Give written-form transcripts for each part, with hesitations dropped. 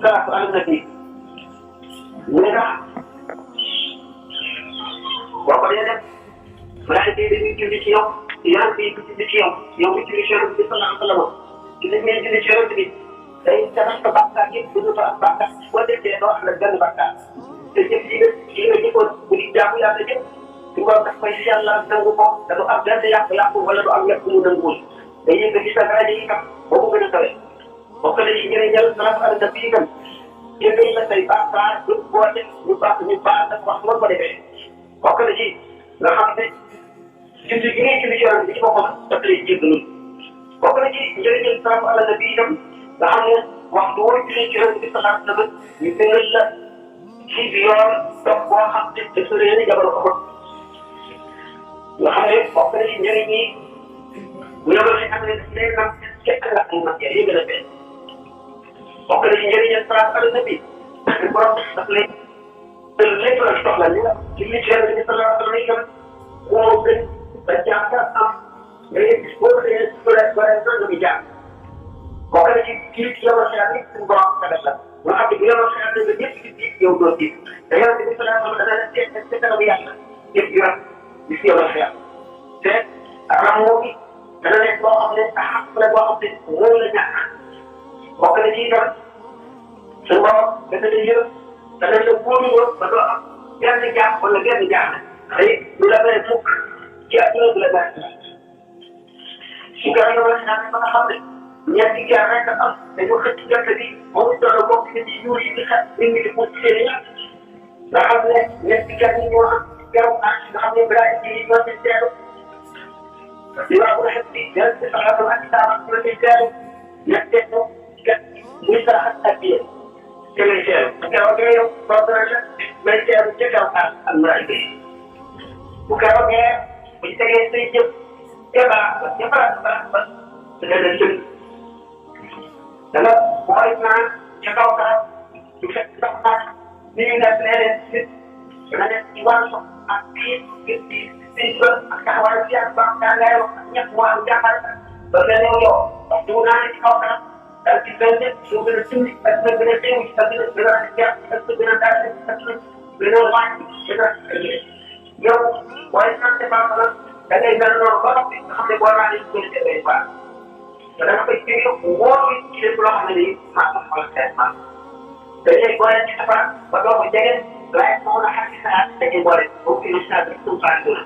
salaatu ala nabi mu ne tax boo ko dee def malaayika yi dañuy julli ci yow yonent bi du julli ci yow yow mi julli ci yonent bi sallallahu alayhi wa sallam ci lañ lay julli ci yonent bi day defar sa bàkkaar yëpp du fa am bàkkaar boo defee doo am nag benn bàkkaar te jëf yi nga jëfoon bu di jaamu yàlla jëf su ko daf koy sellal nangu ko te du am benn yàqu-yàqu wala du am lépp mu nanguwul day yëkkati sa rajo yi tam boo ko gën a tawee bokk na ci njëriñal salaatu ala nabi itam jëndee la say bàkkaar du boote ñu baax ak wax nga ko defee bokk na ci nga xam ne julli gi ngay julli ci yonent bi ci boppam daf lay jéggalu bokk na ci njëriñal salaatu ala nabi itam nga xam ne waxtu woo julli ci yonent bi sallallahu alayhi wa sallam ñu bindal la ci yoon dox boo xam ne dafa réer jamono ko nga xam ne bokk na ci njëriñ yi bu la waxee am ne daf lay nam fekk nga ay matière yi gën a feeñ bokk na ci njëriñal salaatu ala nabi borom daf lay lépp la soxla li nga julli ci yonent bi sallallahu alayhi wa sallam moo gën ba jàngat am nga gis boo ko defee su la nga muy jàng bokk na ci julli ci yow xeer ni suñu borom ka def la nga xam ne bu yow xeer nga ñëpp di diit yow doo diit te yonent bi sallallahu alayhi wa sallam dana la seet ci kanamu yàlla jëf yu rafet di si yow xeer te ramoo bi dana nekk boo xam ne xaq la boo xam ne moo la ñàkk bokk na ci itam suñu borom dana la yërëm dana la wóoruloo ba doo am benn jàpp wala benn jàpp xëy du la bëri mukk ci àdduna du la bëri su ko defee ba nga xam ne ñeenti jaar rek am dañoo xëcc gerte bi moom it doon bokk ci yuur yi di xat nit ñi di ko seen ñaar nga xam ne ñeenti gerte yi ñoo am keroog nga xam ne balaa ji yi ñoo ci teelu li waa bu rafet bi jël ci salaatu ak saama ñoo ci teelu ñettee ko gerte muy sarax ak biir te ngay teelu keroog ngay yow programme la may teelu ca kaw ak muraay bi bu keroogee bu ñu tegee say jëf baax ba dana la jëm dana xool naan ca kaw garab du fekk sax naaj ni ñu def leneen nit dana def ci wàllu ak biir gis di ak taxawaay bi ak baax daa ngay wax ak ñett mu am jàppal ba mel ne yow wax dëgg naa ne ci kaw garab daal di mel ne soo gën a tuuti ak nga gën a teewu ak gën a jàpp ak gën a daal ak gën a wàññi gën a yow waaye sant baax la da ngay mel noonu ba noppi nga xam ne boo naa leen gën a defee baax te dama koy jëlee wóor ci lépp loo xam ne nii maa ko xool traitement te léegi boo leen ci safara ba doo ko jege laaj moo la xam ci saa dañuy boole boobu fi mu saa bi suñu faa dund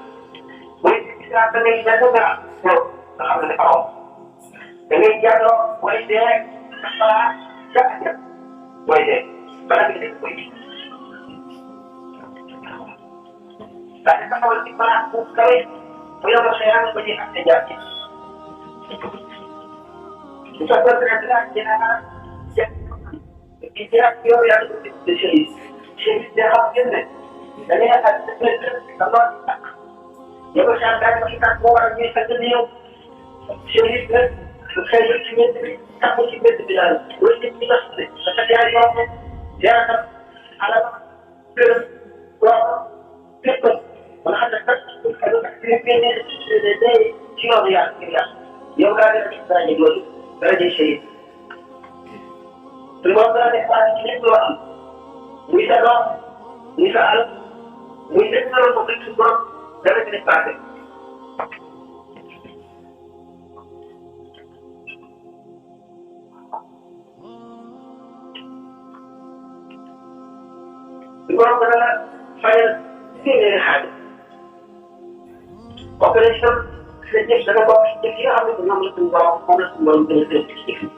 mooy ci saa da ngay mel ne dara yow nga xam ne dafa romb da ngay jàlloo mooy dee rek balaa jàpp mooy dee balaa nga def koy ji daa di taxawal ci balaa bu kawe bu yow la xëy ba ñuy ak jaar ci su fekkee ne dinaa dinaa ci jiraat yow yaa ngi ko de chérif chérif day xam ngeen ne da ngay ak da loo ci tàkk yow sa daal ma ci tàkk moo waral ñuy fekk ni yow chérif nag xëy na ci mbedd bi tàkk ci mbedd bi daal loolu yëpp ci las ne sa kat yaa yoo ne yaakaar alal gërëm waaw lépp wala xam ne kat ci yoonu yàlla ngir yàlla yow daa def dara ñu loolu dara jëy chérif suñu borom dana def baati ci lépp loo am muy sa doom muy sa alal muy lépp loolu moom rek suñu borom dana ci def baati suñu borom dana la fayal téeméeri xaaj bokk na ci tam sa jëf dana bokk ci jëf yi nga xam ne ñoom la suñu borom moom la suñu borom gën a tënk ci jëf yi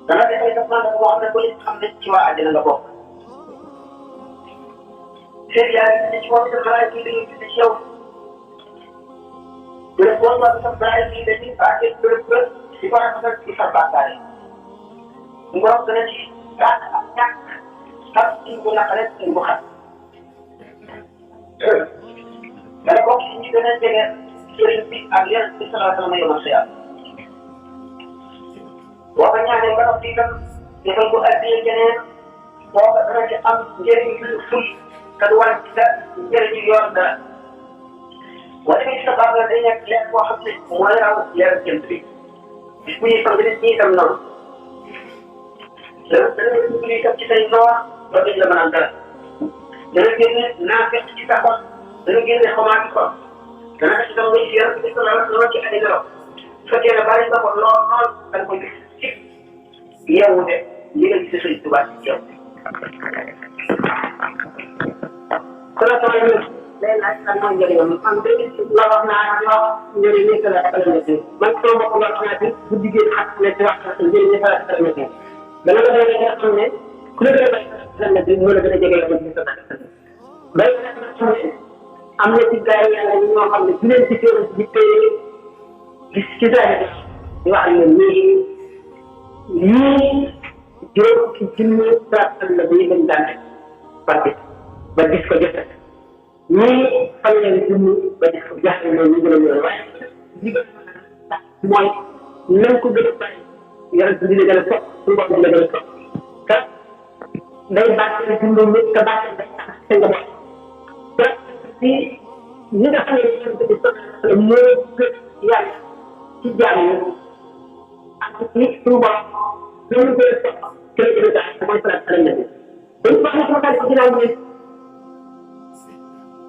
dana def ay def boo xam ne ba léegi xam ne ci waa àddina nga bokk seen yaay yi ci moom itam balaa ciy dañuy gis ci yow béréb boo xam ne sax balaa ciy dañuy baaxee béréb ba di ko rafetal ci sa bàkkaar yi suñu borom dana ci gàtt ak ñàkk xam suñ ko naqare suñ ko xam dana bokk ci ñi gën a jege sëriñ bi ak yeneen bi sallallahu alayhi wa sallam yomal xiyaam boo ko ñaanee ba noppi itam defal ko addiya jeneen boo ko dana ci am njëriñ lu ful te du wàññi sa njëriñu yoon dara boo demee ci sa baax la day nekk leer boo xam ne mooy raw leer jant bi bis bu ñuy fan bi nit ñi itam noonu dana dugg itam ci say noor ba duñ la mën a dara dana génne naa fekk ci sa xol dana génne xomaati xol dana def itam ngay si yaram ci lool ci ay nelaw su fekkee ne bari nga ko lool lool da nga koy gis ci yeewu de li nga gis Sëriñ Tuubaa ci yow. kon nag sama yëngu day laaj lan mooy njëriñam man de la wax naa la njëriñ li la alamati man sama bopp nga xamante bu diggee xat ne ci wax njëriñ li la alamati dana la doon nga xam ne ku la gën a bay alamati moo la gën a jege la ci sa bay nga xam ne am na ci gars yi yàlla ñoo xam ne bu leen ci teew ci tey gis ci daay di wax ne nii juróom ci junni saa la bi lañ daan parce que ba gis ko jot ñii fan leen junni ba gis ko jaxle loolu ñu gën a ñëw waaye li gën a mooy nañ ko gën a bari yàlla di la gën a topp suñu bopp di la gën a topp te day bàttee dundoo nit te bàttee day tax te nga bopp te ci ñi nga xam ne yonent bi sallallahu moo gën yàlla ci jaam yi ak nit suñu bopp loolu gën a topp te la gën a tax mooy salaat ala nabi dañ wax ne sama xarit ci ginnaaw ne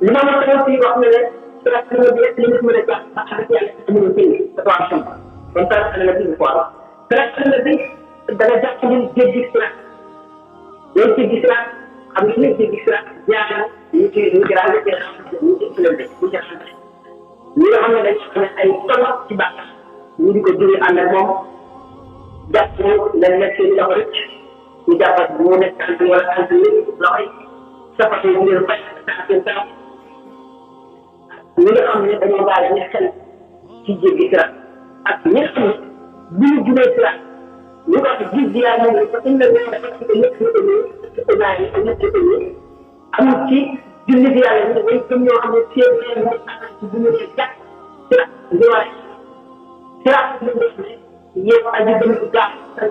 li ma mën a wax ne ne salaat ala nabi rek li nga mën a jàpp ak xarit yàlla amul sëñ dafa am sëñ kon salaat ala nabi quoi salaat ala nabi dana jàpp ñu jéggi salaat loolu jéggi salaat xam nga ñu jéggi salaat jaar ñu ci ñu gëral ñu ci leen def ñu ci xam ñi nga xam ne dañ xam ne ay tono ci bàq ñu di ko jóge ànd ak moom jàpp leen nekk seen loxo rek ñu jàppat bu mu nekk tànk wala tànk yi loxo yi safatu ñu leen fay seen taam ñi nga xam ne dañoo baale ñu xel ci jéggi salaat ak ñi nga xam ne bu ñu jubee salaat ñu ko wax gis yaa moom ko indi la dafa ci nekk ci naa yi nekk ci amul ci julli bi yàlla ñu way gëm ñoo xam ne seen leen ñu ci bu ñu leen jàpp ci la ndiwaay ci la ñu def ne yépp aji gëm ci gaaw te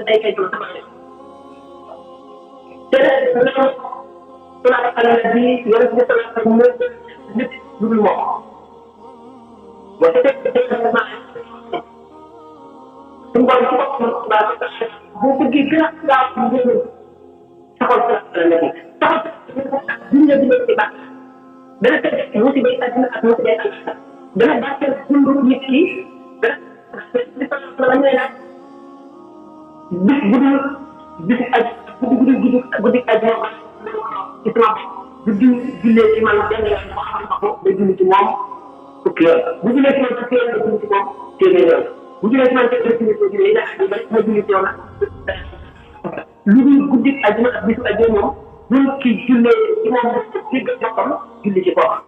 day kay do sama te na sala ala bi yalla ci sala ak mo nit dul mo bo te ma suñu borom ci boppam baa ko tax boo bëggee gën a gaaw ñu jël taxaw sa la nekk taxaw dunya bi ci baax dana teg musiba yi àddina ak musiba yi àddina dana bàcceel dundu nit ki dana la ñuy nag bis bu dul bisu aj guddi aj ci sama bu jullee ci man benn yoon ma xam ko day julli ci moom fukki yoon bu jullee ci man fukki yoon day julli ci moom téeméer yoon bu jëlee ci man teg rek ñu ko jëlee ndax ñu bari ma julli ci yow nag lu dul guddi àjjuma ak bisu àjjuma moom buñ ki jullee ci moom ci boppam julli ci boppam